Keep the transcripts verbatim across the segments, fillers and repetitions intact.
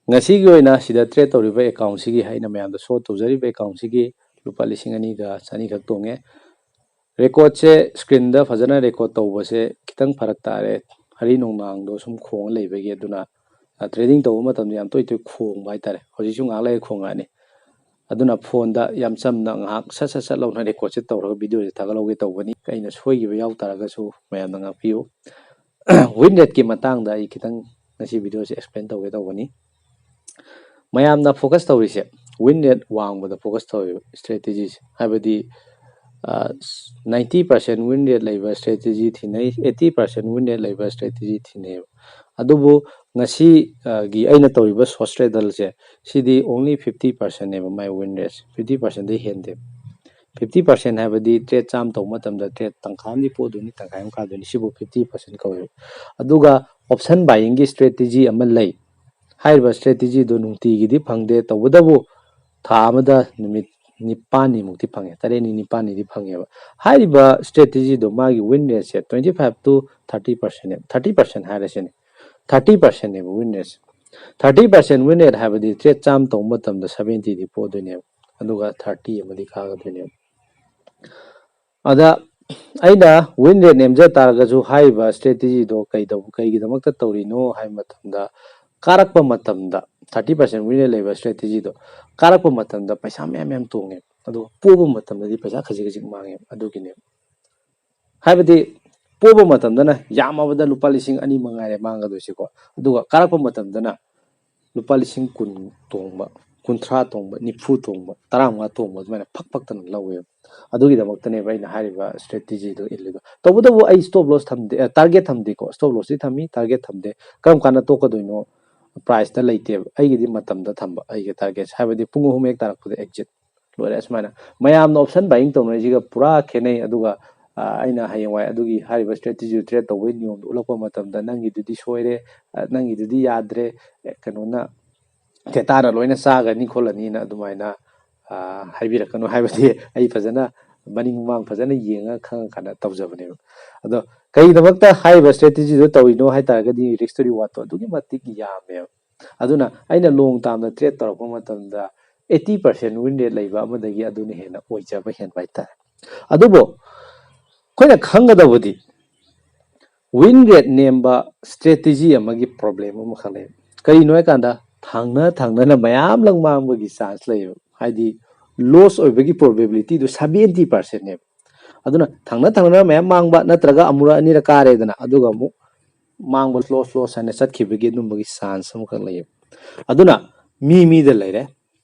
ꯉꯁꯤꯒꯤ ꯑꯣꯏꯅ ꯁꯤꯗ ꯇ꯭ꯔꯦꯠ ꯇꯧꯔꯤꯕ ꯑꯦꯀꯥꯎꯟꯁꯤꯒꯤ, ꯑꯩꯅ ꯃꯌꯥꯝꯗ ꯁꯣ ꯇꯧꯖꯔꯤꯕ ꯑꯦꯀꯥꯎꯟꯁꯤꯒꯤ ꯂꯨꯄꯥ ꯂꯤꯁꯤꯡ ꯑꯅꯤꯒ ꯆꯅꯤꯈꯛ ꯇꯣꯡꯉꯦ꯫ ꯔꯦꯀꯣꯔꯠꯁꯦ ꯁ꯭ꯀ꯭ꯔꯤꯟꯗ ꯐꯖꯅ ꯔꯦꯀꯣꯔꯠ ꯇꯧꯕꯁꯦ ꯈꯤꯇꯪ ꯐꯔꯛ ꯇꯥꯔꯦ꯫ ꯍꯔꯤ ꯅꯣꯡꯅꯥꯡꯗꯣ ꯁꯨꯝ ꯈꯣꯡꯉ ꯂꯩꯕꯒꯤ꯫ ꯑꯗꯨꯅ ꯇ꯭ꯔꯦꯗꯤꯡ ꯇꯧꯕ ꯃꯇꯝꯗ ꯌꯥꯝ ꯇꯣꯏ ꯇꯣꯏ ꯈꯣꯡꯕ ꯍꯥꯏꯇꯥꯔꯦ꯫ ꯍꯧꯖꯤꯛꯁꯨ ꯉꯥꯏꯍꯥꯛ ꯂꯩꯔ ꯈꯣꯡꯉꯛꯑꯅꯤ꯫ ꯑꯗꯨꯅ ꯐꯣꯟꯗ ꯌꯥꯝ ꯆꯝꯅ ꯉꯥꯏꯍꯥꯛ ꯁꯠ ꯁꯠ ꯁꯠ ꯂꯥꯎꯅ ꯔꯦꯀꯣꯔꯠꯁꯦ ꯇꯧꯔꯒ ꯚꯤꯗꯤꯑꯣꯁꯦ ꯊꯥꯒꯠꯍꯧꯒꯦ ꯇꯧꯕꯅꯤ꯫ ꯑꯩꯅ ꯁꯣꯏꯈꯤꯕ ꯌꯥꯎ ꯇꯥꯔꯒꯁꯨ ꯃꯌꯥꯝꯅ ꯉꯥꯛꯄꯤꯌꯨ꯫ ꯋꯤꯟ ꯔꯦꯠꯀꯤ ꯃꯇꯥꯡꯗ ꯑꯩ ꯈꯤꯇꯪ ꯉꯁꯤ ꯚꯤꯗꯤꯑꯣꯁꯦ ꯑꯦꯛꯁꯄ꯭ꯂꯦꯟ ꯇꯧꯒꯦ ꯇꯧꯕꯅꯤ꯫ ꯃꯌꯥꯝꯅ ꯐꯣꯀꯁ ꯇꯧꯔꯤꯁꯦ ꯋꯤꯟ ꯔꯦꯠ ꯋꯥꯡꯕꯗ ꯐꯣꯀꯁ ꯇꯧꯔꯤꯕ ꯏꯁꯇ꯭ꯔꯦꯇꯦꯖꯤꯁꯦ, ꯍꯥꯏꯕꯗꯤ ꯅꯥꯏꯟꯇꯤ ꯄꯥꯔꯁꯦꯟ ꯋꯤꯟ ꯔꯦꯠ ꯂꯩꯕ ꯏꯁꯇ꯭ꯔꯦꯇꯦꯖꯤ ꯊꯤꯅꯩ, ꯑꯩꯠꯇꯤ ꯄꯥꯔꯁꯦꯟ ꯋꯤꯟ ꯔꯦꯠ ꯂꯩꯕ ꯏꯁꯇ꯭ꯔꯦꯇꯦꯖꯤ ꯊꯤꯅꯩꯌꯦꯕ꯫ ꯑꯗꯨꯕꯨ ꯉꯁꯤꯒꯤ ꯑꯩꯅ ꯇꯧꯔꯤꯕ ꯁꯣꯔꯁ ꯇ꯭ꯔꯦꯗꯜꯁꯦ, ꯁꯤꯗꯤ only fifty percentꯅꯦꯕ ꯃꯥꯏ ꯋꯤꯟ ꯔꯦꯠꯁꯦ, fifty percentꯗꯩ ꯍꯦꯟꯗꯦ꯫ Fifty percent ꯍꯥꯏꯕꯗꯤ ꯇ꯭ꯔꯦꯠ ꯆꯥꯝꯃ ꯇꯧꯕ ꯃꯇꯝꯗ ꯇ꯭ꯔꯦꯠ ꯇꯪꯈꯥꯏ ꯑꯃꯗꯤ ꯄꯣꯗꯣꯏꯅꯤ, ꯇꯪꯈꯥꯏ ꯑꯃ ꯀꯥꯗꯣꯏꯅꯤ, ꯁꯤꯕꯨ fifty percent ꯀꯧꯋꯦꯕ꯫ ꯑꯗꯨꯒ ꯑꯣꯞꯁꯟ ꯕꯥꯏꯌꯤꯡꯒꯤ ꯏꯁꯇ꯭ꯔꯦꯇꯦꯖꯤ ꯑꯃ ꯂꯩ꯫ ꯍꯥꯏꯔꯤꯕ ꯏꯁꯇ꯭ꯔꯦꯇꯦꯖꯤꯗꯨ ꯅꯨꯡꯇꯤꯒꯤꯗꯤ ꯐꯪꯗꯦ, ꯇꯧꯕꯇꯕꯨ ꯊꯥ ꯑꯃꯗ ꯅꯨꯃꯤꯠ ꯅꯤꯄꯥꯜꯅꯤꯃꯨꯛꯇꯤ ꯐꯪꯉꯦ, ꯇꯔꯦꯠꯅꯤ ꯅꯤꯄꯥꯜꯅꯤꯗꯤ ꯐꯪꯉꯦꯕ꯫ ꯍꯥꯏꯔꯤꯕ ꯏꯁꯇ꯭ꯔꯦꯇꯦꯖꯤꯗꯣ ꯃꯥꯒꯤ ꯋꯤꯟ ꯔꯦꯠꯁꯦ twenty five to thirty percentꯅꯦꯕ꯫ Thirty percent ꯍꯥꯏꯔꯁꯤꯅꯦ, thirty percentꯅꯦꯕ ꯋꯤꯟ ꯔꯦꯠꯁꯦ꯫ Thirty percent ꯋꯤꯟ ꯔꯦꯠ ꯍꯥꯏꯕꯗꯤ ꯇ꯭ꯔꯦꯠ ꯆꯥꯝꯃ ꯇꯧꯕ ꯃꯇꯝꯗ seventyꯗꯤ ꯄꯣꯗꯣꯏꯅꯦꯕ, ꯑꯗꯨꯒ thirty ꯑꯃꯗꯤ ꯀꯥꯒꯗꯣꯏꯅꯦꯕ꯫ ꯑꯗ ꯑꯩꯅ ꯋꯤꯟ ꯔꯦꯠ ꯅꯦꯝꯖ ꯇꯥꯔꯒꯁꯨ ꯍꯥꯏꯔꯤꯕ ꯏꯁꯇ꯭ꯔꯦꯇꯦꯖꯤꯗꯣ ꯀꯩꯗꯧ-, ꯀꯩꯒꯤꯗꯃꯛꯇ ꯇꯧꯔꯤꯅꯣ ꯍꯥꯏꯕ ꯃꯇꯝꯗ, ꯀꯥꯔꯛꯄ ꯃꯇꯝꯗ thirty percent ꯋꯤꯟ ꯔꯦꯠ ꯂꯩꯕ ꯏꯁꯇ꯭ꯔꯦꯇꯦꯖꯤꯗꯣ ꯀꯥꯔꯛꯄ ꯃꯇꯝꯗ ꯄꯩꯁꯥ ꯃꯌꯥꯝ ꯃꯌꯥꯝ ꯇꯣꯡꯉꯦ, ꯑꯗꯨꯒ ꯄꯣꯕ ꯃꯇꯝꯗꯗꯤ ꯄꯩꯁꯥ ꯈꯖꯤꯛ ꯈꯖꯤꯛ ꯃꯥꯡꯉꯦ꯫ ꯑꯗꯨꯒꯤꯅꯦꯕ, ꯍꯥꯏꯕꯗꯤ ꯄꯣꯕ ꯃꯇꯝꯗꯅ ꯌꯥꯝꯃꯕꯗ ꯂꯨꯄꯥ ꯂꯤꯁꯤꯡ ꯑꯅꯤ ꯃꯉꯥꯏꯔꯦ ꯃꯥꯡꯒꯗꯣꯏꯁꯤꯀꯣ, ꯑꯗꯨꯒ ꯀꯥꯔꯛꯄ ꯃꯇꯝꯗꯅ ꯂꯨꯄꯥ ꯂꯤꯁꯤꯡ ꯀꯨꯟ ꯇꯣꯡꯕ, ꯀꯨꯟꯊ꯭ꯔꯥ ꯇꯣꯡꯕ, ꯅꯤꯐꯨ ꯇꯣꯡꯕ, ꯇꯔꯥꯃꯉꯥ ꯇꯣꯡꯕ, ꯑꯗꯨꯃꯥꯏꯅ ꯐꯛ ꯐꯛꯇꯅ ꯂꯧꯋꯦꯕ꯫ ꯑꯗꯨꯒꯤꯗꯃꯛꯇꯅꯦꯕ ꯑꯩꯅ ꯍꯥꯏꯔꯤꯕ ꯏꯁꯇ꯭ꯔꯦꯇꯦꯖꯤꯗꯣ ꯏꯜꯂꯤꯗꯣ꯫ ꯇꯧꯕꯇꯕꯨ ꯑꯩ ꯁ꯭ꯇꯣꯞ ꯂꯣꯁ ꯊꯝꯗꯦ, ꯇꯥꯔꯒꯦꯠ ꯊꯝꯗꯦꯀꯣ꯫ ꯁ꯭ꯇꯣꯞ ꯂꯣꯁꯇꯤ ꯊꯝꯃꯤ, ꯇꯥꯔꯒꯦꯠ ꯊꯝꯗꯦ꯫ ꯀꯔꯝ ꯀꯥꯟꯗ ꯇꯣꯛꯀꯗꯣꯏꯅꯣ ꯄ꯭ꯔꯥꯏꯁꯇ ꯂꯩꯇꯦꯕ꯫ ꯑꯩꯒꯤꯗꯤ ꯃꯇꯝꯗ ꯊꯝꯕ, ꯑꯩꯒꯤ ꯇꯥꯔꯒꯦꯠꯁꯦ, ꯍꯥꯏꯕꯗꯤ ꯄꯨꯡ ꯑꯍꯨꯝ ꯍꯦꯛ ꯇꯥꯔꯛꯄꯗ ꯑꯦꯛꯖꯤꯠ꯫ ꯂꯣꯏꯔꯦ꯫ ꯑꯁꯨꯃꯥꯏꯅ ꯃꯌꯥꯝꯅ ꯑꯣꯞꯁꯟ ꯕꯥꯏꯌꯤꯡ ꯇꯧꯅꯔꯤꯁꯤꯒ ꯄꯨꯔꯥ ꯈꯦꯠꯅꯩ꯫ ꯑꯗꯨꯒ ꯑ, ꯑꯩꯅ ꯍꯌꯦꯡꯋꯥꯏ ꯑꯗꯨꯒꯤ ꯍꯥꯏꯔꯤꯕ ꯏꯁꯇ꯭ꯔꯦꯇꯦꯖꯤ ꯇ꯭ꯔꯦꯠ ꯇꯧꯕꯒꯤ ꯅꯤꯌꯣꯝꯗꯣ ꯎꯠꯂꯛꯄ ꯃꯇꯝꯗ, "ꯅꯪꯒꯤꯗꯨꯗꯤ ꯁꯣꯏꯔꯦ, ꯑ, ꯅꯪꯒꯤꯗꯨꯗꯤ ꯌꯥꯗ꯭ꯔꯦ, ꯑꯦ, ꯀꯩꯅꯣꯅ, ꯗꯦꯇꯥꯅ ꯂꯣꯏꯅ ꯆꯥꯒꯅꯤ ꯈꯣꯠꯂꯅꯤꯅ" ꯑꯗꯨꯃꯥꯏꯅ, ꯑ, ꯍꯥꯏꯕꯤꯔꯛꯀꯅꯨ꯫ ꯍꯥꯏꯕꯗꯤ ꯑꯩ ꯐꯖꯅ ꯃꯅꯤꯡ ꯃꯃꯥꯡ ꯐꯖꯅ ꯌꯦꯡꯉꯒ ꯈꯪꯉꯀꯥꯟꯗ ꯇꯧꯖꯕꯅꯦꯕ꯫ ꯑꯗꯣ ꯀꯩꯒꯤꯗꯃꯛꯇ ꯍꯥꯏꯔꯤꯕ ꯏꯁꯇ꯭ꯔꯦꯇꯦꯖꯤꯗꯣ ꯇꯧꯔꯤꯅꯣ ꯍꯥꯏ ꯇꯥꯔꯒꯗꯤ, ꯔꯤꯁꯛꯇꯣ ꯔꯤꯋꯥꯔꯗꯇꯣ ꯑꯗꯨꯛꯀꯤ ꯃꯇꯤꯛ ꯌꯥꯝꯃꯦꯕ꯫ ꯑꯗꯨꯅ ꯑꯩꯅ ꯂꯣꯡ ꯇꯥꯝꯗ ꯇ꯭ꯔꯦꯠ ꯇꯧꯔꯛꯄ ꯃꯇꯝꯗ ꯑꯩꯠꯇꯤ ꯄꯥꯔꯁꯦꯟ ꯋꯤꯟ ꯔꯦꯠ ꯂꯩꯕ ꯑꯃꯗꯒꯤ ꯑꯗꯨꯅ ꯍꯦꯟꯅ ꯑꯣꯏꯖꯕ ꯍꯦꯟꯕ ꯍꯥꯏꯇꯥꯔꯦ꯫ ꯑꯗꯨꯕꯨ ꯑꯩꯈꯣꯏꯅ ꯈꯪꯒꯗꯕꯗꯤ ꯋꯤꯟ ꯔꯦꯠ ꯅꯦꯝꯕ ꯁ꯭ꯇ꯭ꯔꯦꯇꯦꯖꯤ ꯑꯃꯒꯤ ꯄ꯭ꯔꯣꯕ꯭ꯂꯦꯝ ꯑꯃꯈꯛ ꯂꯩ꯫ ꯀꯔꯤꯅꯣ ꯍꯥꯏꯀꯥꯟꯗ ꯊꯪꯅ ꯊꯪꯅꯅ ꯃꯌꯥꯝꯂꯛ ꯃꯥꯡꯕꯒꯤ ꯆꯥꯟꯁ ꯂꯩꯌꯦꯕ꯫ ꯍꯥꯏꯗꯤ ꯂꯣꯁ ꯑꯣꯏꯕꯒꯤ ꯄ꯭ꯔꯣꯕꯦꯕꯤꯂꯤꯇꯤꯗꯨ ꯁꯕꯦꯟꯇꯤ ꯄꯥꯔꯁꯦꯟꯅꯦꯕ꯫ ꯑꯗꯨꯅ ꯊꯪꯅ ꯊꯪꯅꯅ ꯃꯌꯥꯝ ꯃꯥꯡꯕ ꯅꯠꯇ꯭ꯔꯒ ꯑꯃꯨꯔꯛ ꯑꯅꯤꯔꯛ ꯀꯥꯔꯦꯗꯅ ꯑꯗꯨꯒ ꯑꯃꯨꯛ ꯃꯥꯡꯕ ꯂꯣꯁ ꯂꯣꯁ ꯍꯥꯏꯅ ꯆꯠꯈꯤꯕꯒꯤ ꯑꯗꯨꯝꯕꯒꯤ ꯆꯥꯟꯁ ꯑꯃꯈꯛ ꯂꯩꯌꯦꯕ꯫ ꯑꯗꯨꯅ ꯃꯤ ꯃꯤꯗ ꯂꯩꯔꯦ꯫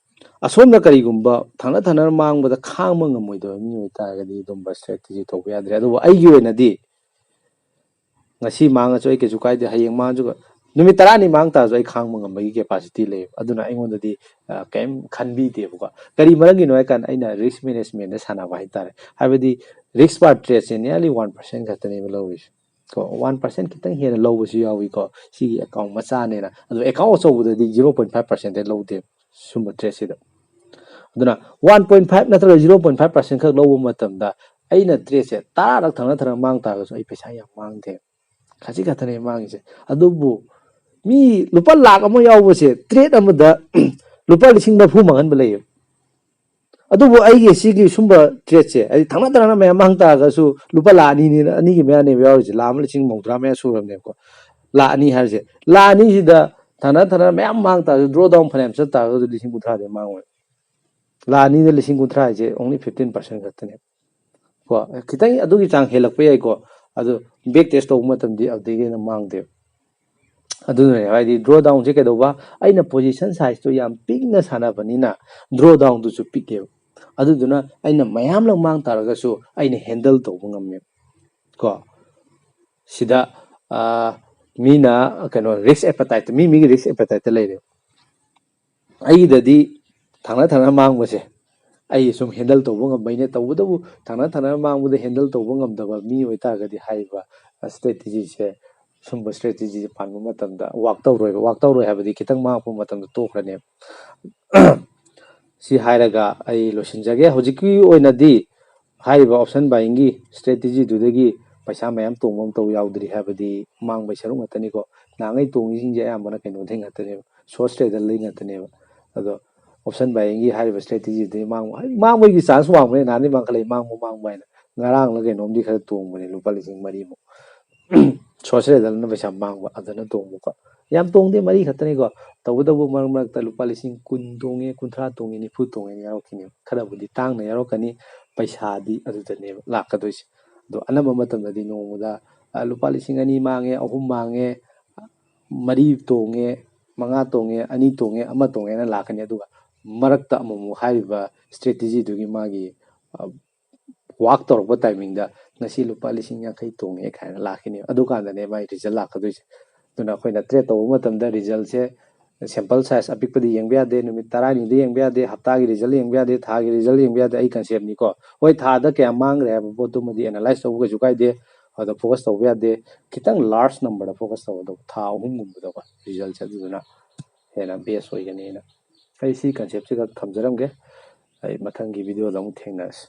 ꯑꯁꯣꯝꯗ ꯀꯔꯤꯒꯨꯝꯕ ꯊꯪꯅ ꯊꯪꯅꯅ ꯃꯥꯡꯕꯗ ꯈꯥꯡꯕ ꯉꯝꯃꯣꯏꯗꯕ ꯃꯤ ꯑꯣꯏꯇꯥꯔꯒꯗꯤ ꯑꯗꯨꯝꯕ ꯁ꯭ꯇ꯭ꯔꯦꯇꯦꯖꯤ ꯇꯧꯕ ꯌꯥꯗ꯭ꯔꯦ꯫ ꯑꯗꯨꯕꯨ ꯑꯩꯒꯤ ꯑꯣꯏꯅꯗꯤ ꯉꯁꯤ ꯃꯥꯡꯉꯁꯨ ꯑꯩ ꯀꯩꯁꯨ ꯀꯥꯏꯗꯦ, ꯍꯌꯦꯡ ꯃꯥꯡꯉꯁꯨ ꯅꯨꯃꯤꯠ ꯇꯔꯥꯅꯤ ꯃꯥꯡ ꯇꯥꯔꯁꯨ ꯑꯩ ꯈꯥꯡꯕ ꯉꯝꯕꯒꯤ ꯀꯦꯄꯥꯁꯤꯇꯤ ꯂꯩꯌꯦꯕ꯫ ꯑꯗꯨꯅ ꯑꯩꯉꯣꯟꯗꯗꯤ ꯑ, ꯀꯩꯝ ꯈꯟꯕꯤꯗꯦꯕꯀꯣ꯫ ꯀꯔꯤ ꯃꯔꯝꯒꯤꯅꯣ ꯍꯥꯏ ꯀꯥꯟꯗ ꯑꯩꯅ ꯔꯤꯁ꯭ꯛ ꯃꯦꯅꯦꯖꯃꯦꯟꯗ ꯁꯥꯟꯅꯕ ꯍꯥꯏꯇꯥꯔꯦ꯫ ꯍꯥꯏꯕꯗꯤ ꯔꯤꯁ꯭ꯛ ꯄꯥꯔ ꯇ꯭ꯔꯦꯗꯁꯦ nearly one percent ꯈꯛꯇꯅꯦꯕ ꯂꯧꯔꯤꯁꯦ꯫ ꯀꯣ, ꯋꯥꯟ ꯄꯥꯔꯁꯦꯟ ꯈꯤꯇꯪ ꯍꯦꯟꯅ ꯂꯧꯕꯁꯨ ꯌꯥꯎꯏꯀꯣ, ꯁꯤꯒꯤ ꯑꯦꯀꯥꯎꯟ ꯃꯆꯥꯅꯦꯅ꯫ ꯑꯗꯣ account ꯑꯆꯧꯕꯗꯗꯤ zero point five percent ꯂꯧꯗꯦ ꯁꯨꯝꯕ ꯇ꯭ꯔꯦꯗꯁꯤꯗ꯫ ꯑꯗꯨꯅ one point five ꯅꯠꯇ꯭ꯔꯒ zero point five percent ꯈꯛ ꯂꯧꯕ ꯃꯇꯝꯗ ꯑꯩꯅ ꯇ꯭ꯔꯦꯗꯁꯦ ꯇꯔꯥꯔꯛ ꯊꯪꯅ ꯊꯪꯅ ꯃꯥꯡ ꯇꯥꯔꯒꯁꯨ ꯑꯩ ꯄꯩꯁꯥ ꯌꯥꯝ ꯃꯥꯡꯗꯦ, ꯈꯖꯤꯛ ꯈꯛꯇꯅꯦ ꯃꯥꯡꯉꯤꯁꯦ꯫ ꯑꯗꯨꯕꯨ ꯃꯤ ꯂꯨꯄꯥ ꯂꯥꯛ ꯑꯃ ꯌꯥꯎꯕꯁꯦ ꯇ꯭ꯔꯦꯗ ꯑꯃꯗ ꯂꯨꯄꯥ ꯂꯤꯁꯤꯡ ꯃꯔꯤꯐꯨ ꯃꯥꯡꯍꯟꯕ ꯂꯩꯌꯦꯕ꯫ ꯑꯗꯨꯕꯨ ꯑꯩꯒꯤ ꯁꯤꯒꯤ ꯁꯨꯝꯕ ꯇ꯭ꯔꯦꯗꯁꯦ, ꯍꯥꯏꯗꯤ ꯊꯪꯅ ꯊꯪꯅ ꯃꯌꯥꯝ ꯃꯥꯡ ꯇꯥꯔꯒꯁꯨ ꯂꯨꯄꯥ ꯂꯥꯛ ꯑꯅꯤꯅꯤ, ꯑꯅꯤꯒꯤ ꯃꯌꯥꯅꯦꯕ ꯌꯥꯎꯔꯤꯁꯦ, ꯂꯥꯛ ꯑꯃ ꯂꯤꯁꯤꯡ ꯃꯧꯗ꯭ꯔꯥ ꯃꯌꯥ ꯁꯨꯔꯕꯅꯦꯕꯀꯣ꯫ ꯂꯥꯛ ꯑꯅꯤ ꯍꯥꯏꯔꯤꯁꯦ, ꯂꯥꯛ ꯑꯅꯤꯁꯤꯗ ꯊꯪꯅ ꯊꯪꯅ ꯃꯌꯥꯝ ꯃꯥꯡ ꯇꯥꯔꯁꯨ, ꯗ꯭ꯔꯣ ꯗꯥꯎꯟ ꯐꯅꯌꯥꯝ ꯆꯠ ꯇꯥꯔꯒꯁꯨ ꯂꯤꯁꯤꯡ ꯀꯨꯟꯊ꯭ꯔꯥꯗꯤ ꯃꯥꯡꯉꯣꯏ꯫ ꯂꯥꯛ ꯑꯅꯤꯗ ꯂꯤꯁꯤꯡ ꯀꯨꯟꯊ꯭ꯔꯥ ꯍꯥꯏꯁꯦ only fifteen percent ꯈꯛꯇꯅꯦ꯫ ꯀꯣ, ꯈꯤꯇꯪ ꯑꯗꯨꯒꯤ ꯆꯥꯡ ꯍꯦꯜꯂꯛꯄ ꯌꯥꯏꯀꯣ, ꯑꯗꯨ ꯕꯦꯛ ꯇꯦꯁ ꯇꯧꯕ ꯃꯇꯝꯗꯤ ꯑꯗꯨꯗꯒꯤ ꯍꯦꯟꯅ ꯃꯥꯡꯗꯦꯕ꯫ ꯑꯗꯨꯅꯅꯦ ꯍꯥꯏꯗꯤ ꯗ꯭ꯔꯣ ꯗꯥꯎꯟꯁꯦ ꯀꯩꯗꯧꯕ, ꯑꯩꯅ ꯄꯣꯖꯤꯁꯟ ꯁꯥꯏꯖꯇꯣ ꯌꯥꯝ ꯄꯤꯛꯅ ꯁꯥꯟꯅꯕꯅꯤꯅ ꯗ꯭ꯔꯣ ꯗꯥꯎꯟꯗꯨꯁꯨ ꯄꯤꯛꯑꯦꯕ꯫ ꯑꯗꯨꯗꯨꯅ ꯑꯩꯅ ꯃꯌꯥꯝꯂꯛ ꯃꯥꯡ ꯇꯥꯔꯒꯁꯨ ꯑꯩꯅ ꯍꯦꯟꯗꯜ ꯇꯧꯕ ꯉꯝꯃꯦꯕ꯫ ꯀꯣ, ꯁꯤꯗ ꯑꯥ, ꯃꯤꯅ ꯀꯩꯅꯣ ꯔꯤꯁ꯭ꯛ ꯑꯦꯄꯦꯇꯥꯏꯠ, ꯃꯤ ꯃꯤꯒꯤ ꯔꯤꯁ꯭ꯛ ꯑꯦꯄꯦꯇꯥꯏꯠꯇ ꯂꯩꯔꯦꯕ꯫ ꯑꯩꯒꯤꯗꯗꯤ ꯊꯪꯅ ꯊꯪꯅ ꯃꯥꯡꯕꯁꯦ ꯑꯩ ꯁꯨꯝ ꯍꯦꯟꯗꯜ ꯇꯧꯕ ꯉꯝꯕꯩꯅꯦ꯫ ꯇꯧꯕꯇꯕꯨ ꯊꯪꯅ ꯊꯪꯅ ꯃꯥꯡꯕꯗ ꯍꯦꯟꯗꯜ ꯇꯧꯕ ꯉꯝꯗꯕ ꯃꯤ ꯑꯣꯏꯇꯥꯔꯒꯗꯤ ꯍꯥꯏꯔꯤꯕ ꯁ꯭ꯇ꯭ꯔꯦꯇꯦꯖꯤꯁꯦ, ꯁꯨꯝꯕ ꯁ꯭ꯇ꯭ꯔꯦꯇꯦꯖꯤꯁꯦ ꯄꯥꯟꯕ ꯃꯇꯝꯗ ꯋꯥꯛ ꯇꯧꯔꯣꯏꯕ꯫ ꯋꯥꯛ ꯇꯧꯔꯣꯏ ꯍꯥꯏꯕꯗꯤ ꯈꯤꯇꯪ ꯃꯥꯡꯉꯛꯄ ꯃꯇꯝꯗ ꯇꯣꯛꯈ꯭ꯔꯅꯦꯕ꯫ ꯁꯤ ꯍꯥꯏꯔꯒ ꯑꯩ ꯂꯣꯏꯁꯤꯟꯖꯒꯦ꯫ ꯍꯧꯖꯤꯛꯀꯤ ꯑꯣꯏꯅꯗꯤ ꯍꯥꯏꯔꯤꯕ ꯑꯣꯞꯁꯟ ꯕꯥꯏꯌꯤꯡꯒꯤ ꯁ꯭ꯇ꯭ꯔꯦꯇꯦꯖꯤꯗꯨꯗꯒꯤ ꯄꯩꯁꯥ ꯃꯌꯥꯝ ꯇꯣꯡꯕ ꯑꯃ ꯇꯧ ꯌꯥꯎꯗ꯭ꯔꯤ, ꯍꯥꯏꯕꯗꯤ ꯃꯥꯡꯕꯩ ꯁꯔꯨꯛ ꯉꯥꯛꯇꯅꯤꯀꯣ꯫ ꯅꯍꯥꯟꯈꯩ ꯇꯣꯡꯉꯤꯁꯤꯡꯁꯦ ꯑꯌꯥꯝꯕꯅ ꯀꯩꯅꯣꯗꯩ ꯉꯥꯛꯇꯅꯦꯕ, ꯁꯣꯔꯠ ꯇ꯭ꯔꯦꯗꯔꯗꯩ ꯉꯥꯛꯇꯅꯦꯕ꯫ ꯑꯗꯣ ꯑꯣꯞꯁꯟ ꯕꯥꯏꯌꯤꯡꯒꯤ ꯍꯥꯏꯔꯤꯕ ꯁ꯭ꯇ꯭ꯔꯦꯇꯦꯖꯤꯗꯨꯗꯤ ꯃꯥꯡꯕ, ꯍꯥꯏ, ꯃꯥꯡꯕꯒꯤ ꯆꯥꯟꯁ ꯋꯥꯡꯕꯅꯦ, ꯅꯍꯥꯟꯗꯤ ꯃꯥꯡꯈꯠꯂꯛꯏ, ꯃꯥꯡꯕ ꯃꯥꯡꯕ ꯍꯥꯏꯅ꯫ ꯉꯔꯥꯡꯂ ꯀꯩꯅꯣꯝꯗꯤ ꯈꯔ ꯇꯣꯡꯕꯅꯦ, ꯂꯨꯄꯥ ꯂꯤꯁꯤꯡ ꯃꯔꯤꯃꯨꯛ꯫ ꯁꯣꯔꯠ ꯇ꯭ꯔꯦꯗꯔꯅ ꯄꯩꯁꯥ ꯃꯥꯡꯕ, ꯑꯗꯨꯅ ꯇꯣꯡꯕꯀꯣ꯫ ꯌꯥꯝ ꯇꯣꯡꯗꯦ, ꯃꯔꯤ ꯈꯛꯇꯅꯤꯀꯣ꯫ ꯇꯧꯕꯇꯕꯨ ꯃꯔꯛ ꯃꯔꯛꯇ ꯂꯨꯄꯥ ꯂꯤꯁꯤꯡ ꯀꯨꯟ ꯇꯣꯡꯉꯦ, ꯀꯨꯟꯊ꯭ꯔꯥ ꯇꯣꯡꯉꯦ, ꯅꯤꯐꯨ ꯇꯣꯡꯉꯦꯅ ꯌꯥꯎꯔꯛꯈꯤꯅꯦꯕ꯫ ꯈꯔꯕꯨꯗꯤ ꯇꯥꯡꯅ ꯌꯥꯎꯔꯛꯀꯅꯤ, ꯄꯩꯁꯥꯗꯤ ꯑꯗꯨꯗꯅꯦꯕ ꯂꯥꯛꯀꯗꯣꯏꯁꯦ꯫ ꯑꯗꯣ ꯑꯅꯝꯕ ꯃꯇꯝꯗꯗꯤ ꯅꯣꯡꯃꯗ, ꯑ, ꯂꯨꯄꯥ ꯂꯤꯁꯤꯡ ꯑꯅꯤ ꯃꯥꯡꯉꯦ, ꯑꯍꯨꯝ ꯃꯥꯡꯉꯦ, ꯃꯔꯤ ꯇꯣꯡꯉꯦ, ꯃꯉꯥ ꯇꯣꯡꯉꯦ, ꯑꯅꯤ ꯇꯣꯡꯉꯦ, ꯑꯃ ꯇꯣꯡꯉꯦꯅ ꯂꯥꯛꯀꯅꯤ꯫ ꯑꯗꯨꯒ ꯃꯔꯛꯇ ꯑꯃꯨꯛ ꯑꯃꯨꯛ ꯍꯥꯏꯔꯤꯕ ꯁ꯭ꯇ꯭ꯔꯦꯇꯦꯖꯤꯗꯨꯒꯤ ꯃꯥꯒꯤ, ꯑ, ꯋꯥꯛ ꯇꯧꯔꯛꯄ ꯇꯥꯏꯃꯤꯡꯗ ꯉꯁꯤ ꯂꯨꯄꯥ ꯂꯤꯁꯤꯡ ꯌꯥꯡꯈꯩ ꯇꯣꯡꯉꯦ ꯀꯥꯏꯅ ꯂꯥꯛꯈꯤꯅꯦꯕ꯫ ꯑꯗꯨꯀꯥꯟꯗꯅꯦ ꯃꯥꯏ ꯔꯤꯖꯜ ꯂꯥꯛꯀꯗꯣꯏꯁꯦ꯫ ꯑꯗꯨꯅ ꯑꯩꯈꯣꯏꯅ ꯇ꯭ꯔꯦꯠ ꯇꯧꯕ ꯃꯇꯝꯗ ꯔꯤꯖꯜꯁꯦ, ꯁꯦꯝꯄꯜ ꯁꯥꯏꯖ ꯑꯄꯤꯛꯄꯗꯤ ꯌꯦꯡꯕ ꯌꯥꯗꯦ, ꯅꯨꯃꯤꯠ ꯇꯔꯥꯅꯤꯗ ꯌꯦꯡꯕ ꯌꯥꯗꯦ, ꯍꯞꯇꯥꯒꯤ ꯔꯤꯖꯜ ꯌꯦꯡꯕ ꯌꯥꯗꯦ, ꯊꯥꯒꯤ ꯔꯤꯖꯜ ꯌꯦꯡꯕ ꯌꯥꯗꯦ, ꯑꯩ ꯀꯟꯁꯦꯞꯅꯤꯀꯣ꯫ ꯍꯣꯏ, ꯊꯥꯗ ꯀꯌꯥ ꯃꯥꯡꯈ꯭ꯔꯦ ꯍꯥꯏꯕ ꯄꯣꯠꯇꯨꯃꯗꯤ ꯑꯦꯅꯥꯂꯥꯏꯁ ꯇꯧꯕ ꯀꯩꯁꯨ ꯀꯥꯏꯗꯦ, ꯑꯗꯣ ꯐꯣꯀꯁ ꯇꯧꯕ ꯌꯥꯗꯦ꯫ ꯈꯤꯇꯪ ꯂꯥꯔꯖ ꯅꯝꯕꯔꯗ ꯐꯣꯀꯁ ꯇꯧꯒꯗꯧꯕ, ꯊꯥ ꯑꯍꯨꯝꯒꯨꯝꯕꯗꯀꯣ, ꯔꯤꯖꯜꯁꯦ꯫ ꯑꯗꯨꯗꯨꯅ ꯍꯦꯟꯅ ꯕꯦꯁ ꯑꯣꯏꯒꯅꯤꯅ ꯑꯩ ꯁꯤ ꯀꯟꯁꯦꯞꯁꯤ ꯈꯛ ꯊꯝꯖꯔꯝꯒꯦ꯫ ꯑꯩ ꯃꯊꯪꯒꯤ ꯚꯤꯗꯤꯑꯣꯗ ꯑꯃꯨꯛ ꯊꯦꯡꯅꯔꯁꯤ꯫